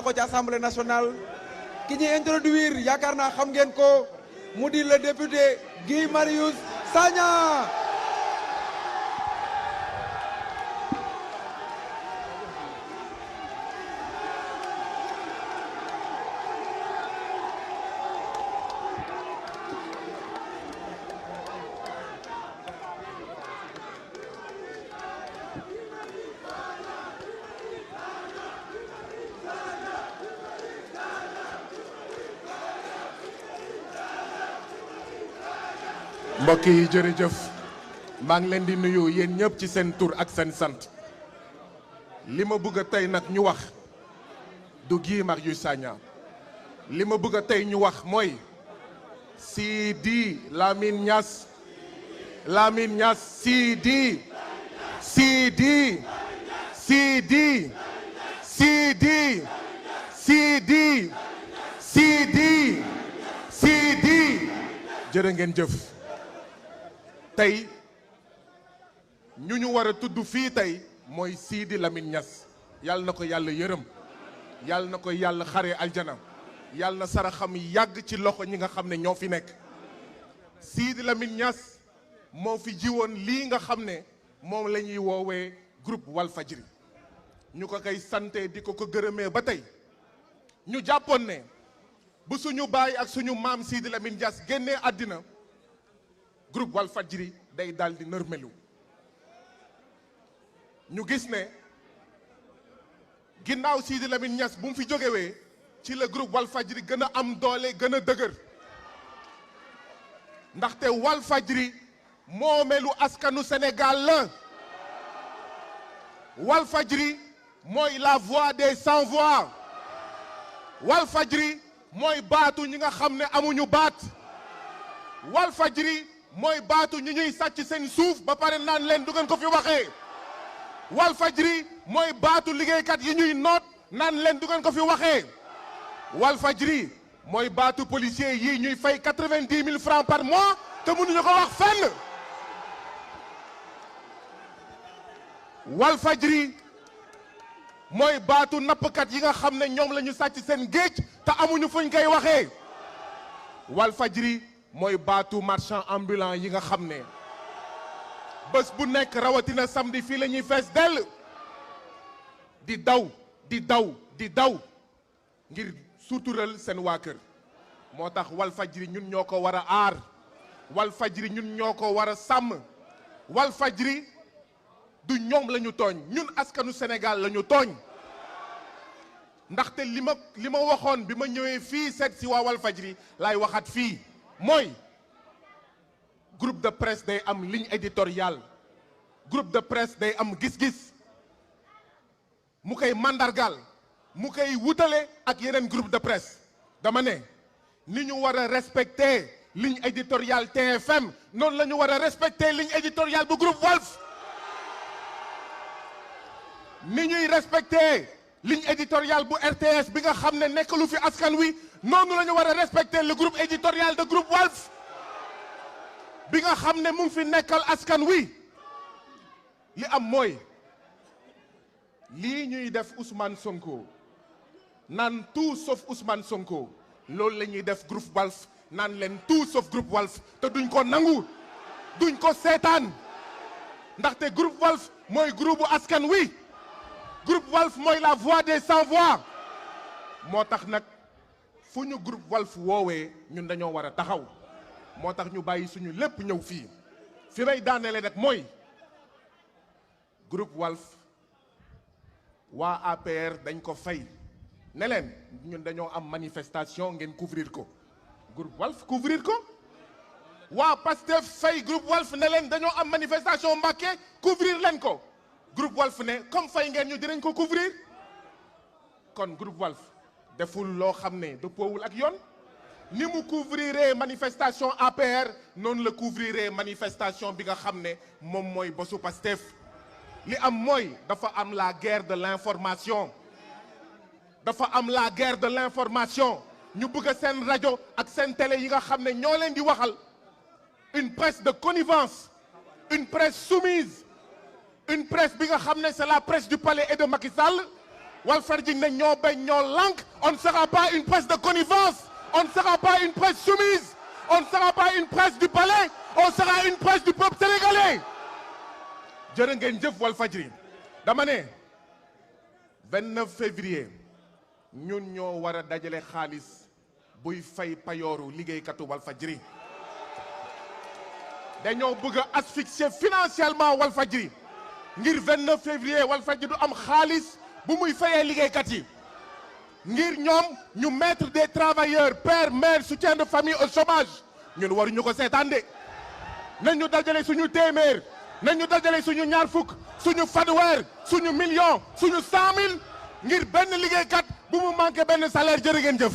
ko ci assemblée nationale ki ñuy introduire yaakaar naa xam ngeen ko mu di le député Guy Marius Sagna. mbokk yi jërëjëf maa ngi leen di nuyu yéen ñëpp ci seen tur ak seen sant li ma bëgg a tey nag ñu wax du Guy Marius Sagna li ma bëgg a tey ñu wax mooy Sidi Lamine Niass Lamine Niass Sidi Sidi Sidi Sidi Sidi Sidi Sidi jërë ngeen jëf tey ñu war a tudd fii tey mooy Sidi Lamine Niass yàlla na ko yàlla yërëm yàlla na ko yàlla xare aljana yàlla na saraxam yàgg ci loxo ñi nga xam ne ñoo fi nekk Sidi Lamine Niass moo fi jiwoon lii nga xam ne moom la ñuy woowee groupe Walfadjri ñu ko koy sante di ko gërëmee ba tey ñu jàppoon ne bu suñu baay ak suñu maam Sidi Lamine Niass génnee àddina groupe Walfadjri day daal di nërmelu ñu gis ne ginnaaw Sidi Lamine Niass bu mu fi jógewee ci la groupe Walfadjri gën a am doole gën a dëgër ndaxte Walfadjri moomeelu askanu Sénégal la Walfadjri mooy la voix des sans voix Walfadjri mooy baatu ñi nga xam ne amuñu baat Walfadjri mooy baatu ñi ñuy sàcc seen suuf ba pare naan leen du ngeen ko fi waxee Walfadjri mooy baatu liggéeykat yi ñuy noot naan leen du ngeen ko fi waxee Walfadjri mooy baatu policier yi ñuy fay 90 000 francs par mois te mënuñu ko wax fenn Walfadjri mooy baatu nappkat yi nga xam ne ñoom la ñu sàcc seen géej te amuñu fuñ koy waxee Walfadjri mooy baatu marchand ambulant yi nga xam ne bés bu nekk rawatina samedi fii la ñuy fees dell di daw di daw di daw ngir sutural seen waa kër moo tax Walfadjri ñun ñoo ko war a aar Walfadjri ñun ñoo ko war a sàmm Walfadjri du ñoom la ñu tooñ ñun askanu Sénégal la ñu tooñ ndaxte li ma waxoon bi ma ñëwee fii seet si waa Walfadjri laay waxaat fii mooy groupe de presse day am ligne éditoriale groupe de presse day am gis-gis mu koy mandargal mu koy wutale ak yeneen groupe de presse dama ne ni ñu war a respecter ligne éditoriale TFM noonu la ñu war a respecter ligne éditoriale bu groupe Walf ni ñuy respecter ligne éditoriale bu RTS bi nga xam ne nekk lu fi askan wi noonu la ñu war a respecter le groupe éditorial de groupe Walf bi nga xam ne mu ngi fi nekkal askan wi li am mooy lii ñuy def Ousmane Sonko naan tout sauf Ousmane Sonko loolu la ñuy def groupe Walf naan leen tout sauf groupe Walf te duñ ko nangu duñ ko seetaan ndaxte groupe Walf mooy groupe bu askan wi groupe Walf mooy la voix des sans voix moo tax nag fu ñu groupe Walf woowee ñun dañoo war a taxaw moo tax ñu bàyyi suñu lépp ñëw fii fi may daaneele nag mooy groupe Walf waa APR dañ ko fay ne leen ñun dañoo am manifestation ngeen couvrir ko groupe Walf couvrir ko waa Pastef fay groupe Walf ne leen dañoo am manifestation Mbacké couvrir leen ko groupe Walf ne comme fay ngeen ñu dinañ ko couvrir kon groupe Walf deful loo xam ne dëppoowul ak yoon ni mu couvriree manifestation APR noonu la couvriree manifestation bi nga xam ne moom mooy bosu Pastef li am mooy dafa am la guerre de l'information dafa am la guerre de l'information ñu bëgg a seen rajo ak seen télé yi nga xam ne ñoo leen di waxal une presse de connivence une presse soumise une presse bi nga xam ne c'est la presse du palais et de Macky Sall Walfadjri ne ñoo bañ ñoo lànk. On ne sera pas une presse de connivence. On ne sera pas une presse soumise. On ne sera pas une presse du palais. On sera une presse du peuple sénégalais. jërë ngeen jëf Walfadjri dama ne 29 février ñun ñoo war a dajale xaalis buy fay payooru liggéeykatu Walfadjri dañoo bëgg a asphyxier financièrement Walfadjri ngir 29 février Walfadjri du am xaalis bu muy fayee liggéeykat yi ngir ñoom ñu mettre des travailleurs père mère soutien de famille au chômage ñun waruñu ko seetaan de nañu dajale suñu téeméer nañu dajale suñu ñaar fukk suñu fanweer suñu million suñu 100 000 ngir benn liggéeykat bu mu manqué benn salaire jërë ngeen jëf.